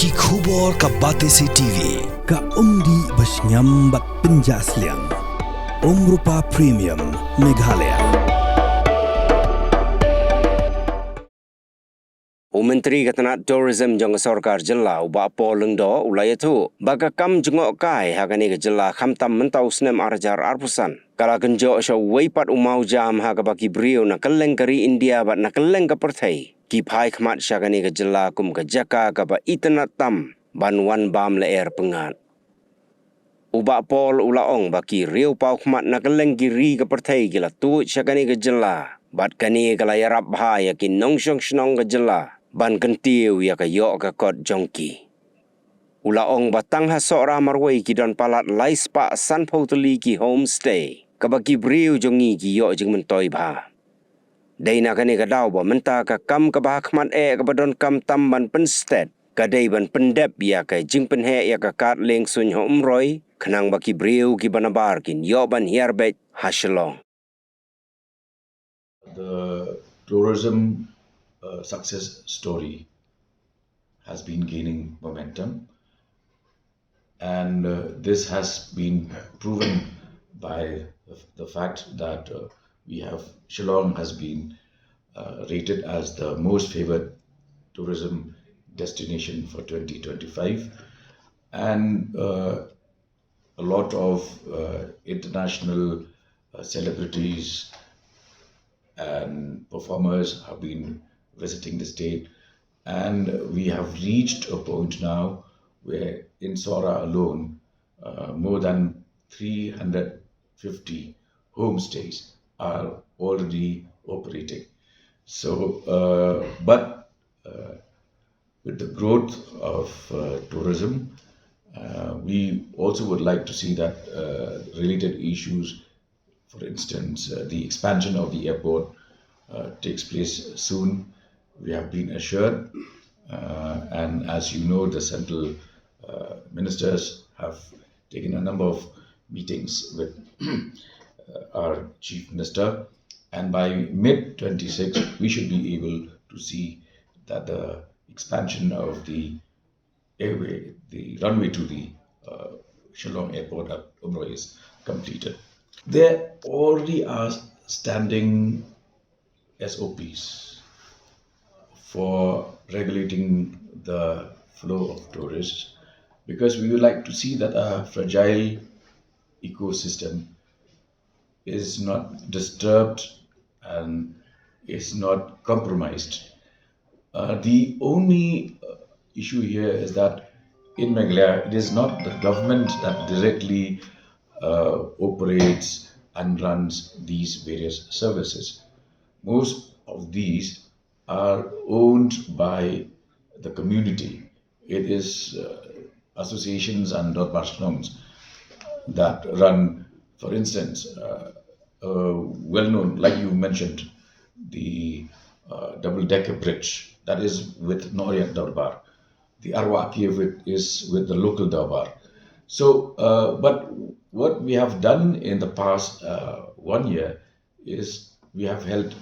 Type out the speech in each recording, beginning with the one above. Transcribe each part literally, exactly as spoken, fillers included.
Ki khubor ka Batesi T V, ka umdih ba shngiam bad pynjah sliang. Umrupa Premium, Meghalaya. U Myntri ka tnat Tourism jong ka sorkar jylla, u Bah Paul Lyngdoh, u la ïathuh ba ka kam jngohkai ha kane ka jylla khamtam mynta u snem ar hajar arphew san ka la kynjoh sha uwei pat u mawjam ha kaba ki briew na kylleng ka ri India bad na kylleng ka pyrthei ki phai khmat sha kane ka jylla kum ka jaka kaba itynnad tam ban wan bam lyer pyngngad. U Bah Paul u la ong ba ki riewpawkhmat na kylleng ki ri ka pyrthei ki la tuid sha kane ka jylla bad kane ka la ïarap bha ïa ki nongshong shnong ka jylla ban kyntiew ïa ka ïoh ka kot jong ki. U la ong ba tang ha Sohra marwei ki don palat lai spah sanphew tylli ki homestay kaba ki briew jong ngi ki ïoh jingmyntoi bha. Dei na kane ka daw ba mynta ka kam kaba ha khmat eh kaba donkam tam ban pynsted ka dei ban pyndep ïa ka jingpynheh ïa ka kad lieng suiñ ha Umroi khnang ba ki briew kiba nabar kin ïoh ban hiar beit ha Shillong. The tourism uh, success story has been gaining momentum, and uh, this has been proven by the, the fact that uh, we have Shillong has been uh, rated as the most favored tourism destination for twenty twenty-five, and uh, a lot of uh, international uh, celebrities and performers have been visiting the state, and we have reached a point now where in Sohra alone, uh, more than three hundred fifty homestays are already operating. So, uh, but uh, with the growth of uh, tourism, uh, we also would like to see that uh, related issues, for instance, uh, the expansion of the airport, uh, takes place soon. We have been assured, uh, and as you know, the central uh, ministers have taken a number of meetings with uh, our chief minister, and by mid twenty-six, we should be able to see that the expansion of the airway, the runway to the uh, Shillong airport at Umroi is completed. There already are standing S O Ps for regulating the flow of tourists, because we would like to see that a fragile ecosystem is not disturbed and is not compromised. Uh, the only uh, issue here is that in Meghalaya, it is not the government that directly uh, operates and runs these various services. Most of these are owned by the community. It is uh, associations and Dorbar Shnongs that run, for instance, uh, uh, well known, like you mentioned, the uh, double decker bridge that is with Nohriat Dorbar. The Arwah Cave is with the local Dorbar. So, uh, but what we have done in the past uh, one year is we have held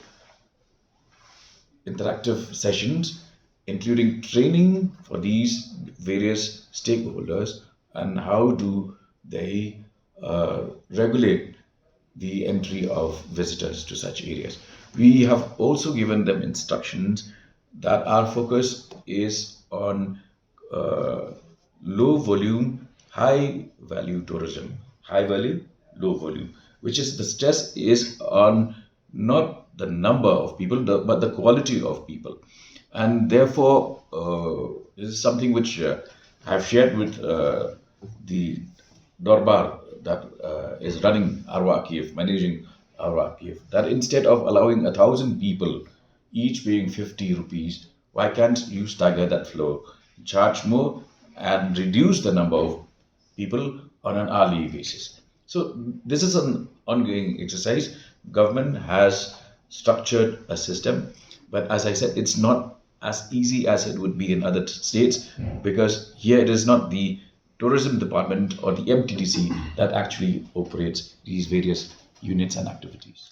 interactive sessions, including training for these various stakeholders and how do they uh, regulate the entry of visitors to such areas. We have also given them instructions that our focus is on uh, low volume, high value tourism. High value, low volume, which is the stress is on not the number of people, the, but the quality of people. And therefore, uh, this is something which uh, I've shared with uh, the Dorbar that uh, is running Arwah Cave, managing Arwah Cave, that instead of allowing a thousand people, each paying fifty rupees, why can't you stagger that flow, charge more, and reduce the number of people on an hourly basis? So this is an ongoing exercise. Government has structured a system, but as I said, it's not as easy as it would be in other states, because here it is not the tourism department or the M T D C that actually operates these various units and activities.